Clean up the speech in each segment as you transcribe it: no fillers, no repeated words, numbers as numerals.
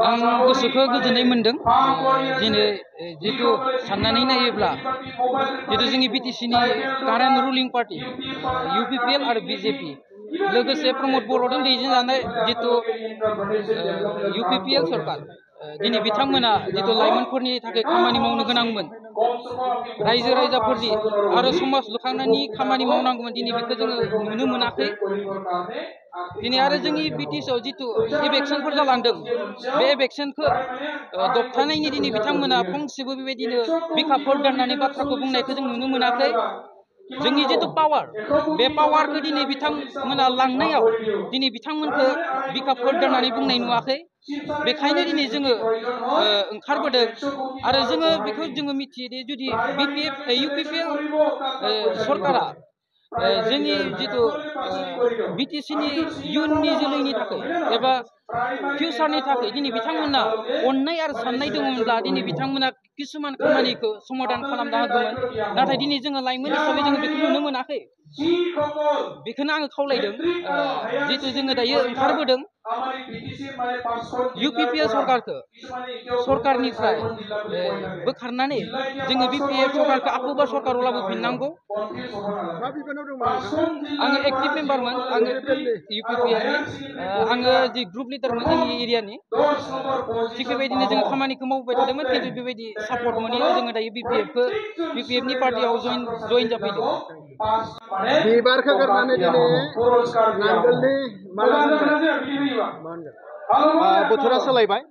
आं गोसोखौ गोजोननाय मोनदों दिनै जितु साननानै नायोब्ला जितु जोंनि बिटिसिनि कारेन्ट रुलिं पार्टी UPPL आरो BJP लोगोसे प्रमोद बर'जों दैदेनजानाय जितु UPPL सरकार दिनै बिथांमोना जितु लाइमोनफोरनि थाखाय खामानि मावनो गोनांमोन रायजो राजाफोरनि आरो समाज लुखांनायनि खामानि मावनांगौमोन दिनै बेखौ जोङो नुनो मोनाखै दिनै आरो जोंनि बिटिसिआव जितु इलेक्सनफोर जालांदों बे इलेक्सनखौ दबथायनायनि दिनै बिथांमोना फंसेबो बेबायदिनो बिखाफोर दाननानै बाथ्राखौ बुंनायखौ जों नुनो मोनाखै जोंनि जितु पावार बे पावारखौ दिनै बिथांमोना लांनायाव दिनै बिथांमोनखौ बिखाफोर दाननानै बुंनाय नुवाखै बेखायनो दिनै जोङो ओंखारबोदों आरो जोङो बेखौ जोङो मिथियो दि जुदि UPPL सरकारा जोंनि जितु बिटिसिनि इयुननि जोलैनि थाखाय एबा फिउचारनि थाखाय दिनै बिथांमोना अननाय आरो साननाय दङमोनब्ला दिनै बिथांमोना किसुमान खामानिखौ समाधान खालामना होगौमोन नाथाय दिनै जोङो लाइमोन हिसाबै जोङो बेखौ नुनो मोनाखै बेखौनो आङो खावलायदों जितु जोङो दायो ओंखारबोदों UPPL सरकारनिफ्राय बोखारनानै जोङो BPF सरकारखौ आखुबा सरकाराव लाबोफिननांगौ आङो एक्टिभ मेम्बारमोन आङो UPPLनि आङो जि ग्रुप लिडारमोन जोंनि एरियानि थिग बेबायदिनो जोङो खामानिखौ मावबाय थादोंमोन खिन्थु बेबायदि सापर्ट मोनैयाव जोङो दायो BPFनि पार्टियाव जइन जाफैदों बिबारखौ गारनानै दिनै नांगोलनि माला बोथोरा सोलायबाय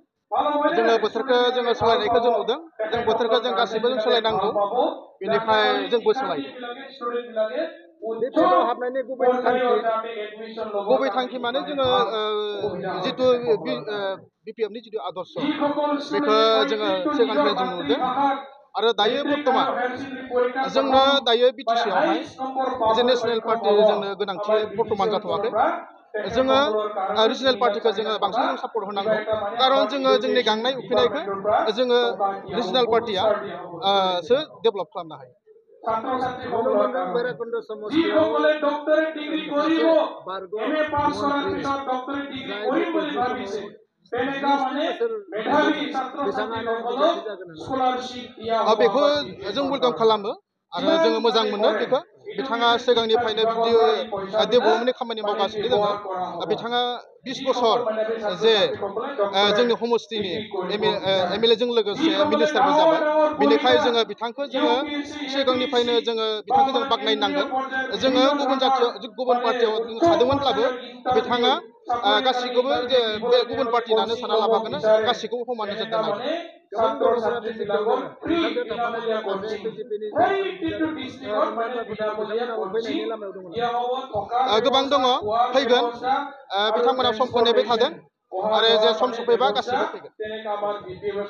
जोङो बोथोरखौ जोङो सोलायनायखौ जों नुदों जों बोथोरखौ जों गासिबो जों सोलायनांगौ बेनिखाय जोंबो सोलायदों हाबनायनि गुबै थांखि माने जोङो जितु BPFनि जितु आदर्श बेखौ जोङो सिगांनिफ्राय जों नुदों आरो दायो बर्तमान जोंनो दायो बिटिसिआवहाय जे नेसनेल पार्टि जोंनो गोनांथि बर्तमान जाथ'वाखै जोङो रिजनेल पार्टिखौ जोङो बांसिन जों सापर्ट होनांगौ खारन जोङो जोंनि गांनाय उखैनायखौ जोङो रिजनेल पार्टिया सो डेभेलप खालामनो हायो भैरबकुंड समष्टियाव बेखौ जों वेलकाम खालामो आरो जोङो मोजां मोनो बेखौ बिथाङा सिगांनिफ्रायनो बिदि डेभेलपमेन्टनि खामानि मावगासिनो दङ बिथाङा 20 बोसोर जे जोंनि समष्टिनि MLA जों लोगोसे मिनिस्टारबो जाबाय बेनिखायनो जोङो बिथांखौ जोङो सिगांनिफ्रायनो जोङो बिथांखौ जों बाख्नायनांगोन जोङो गुबुन पार्टियाव थादोंमोनब्लाबो बिथाङा गासिखौबो जे बे गुबुन पार्टिनानो साना लाबाखौनो गासिखौबो समान नोजोर दोननांगोन गोबां दङ फैगोन बिथांमोना समखौ नेबाय थादों आरो जे सम सफैबा गासिबो फैगोन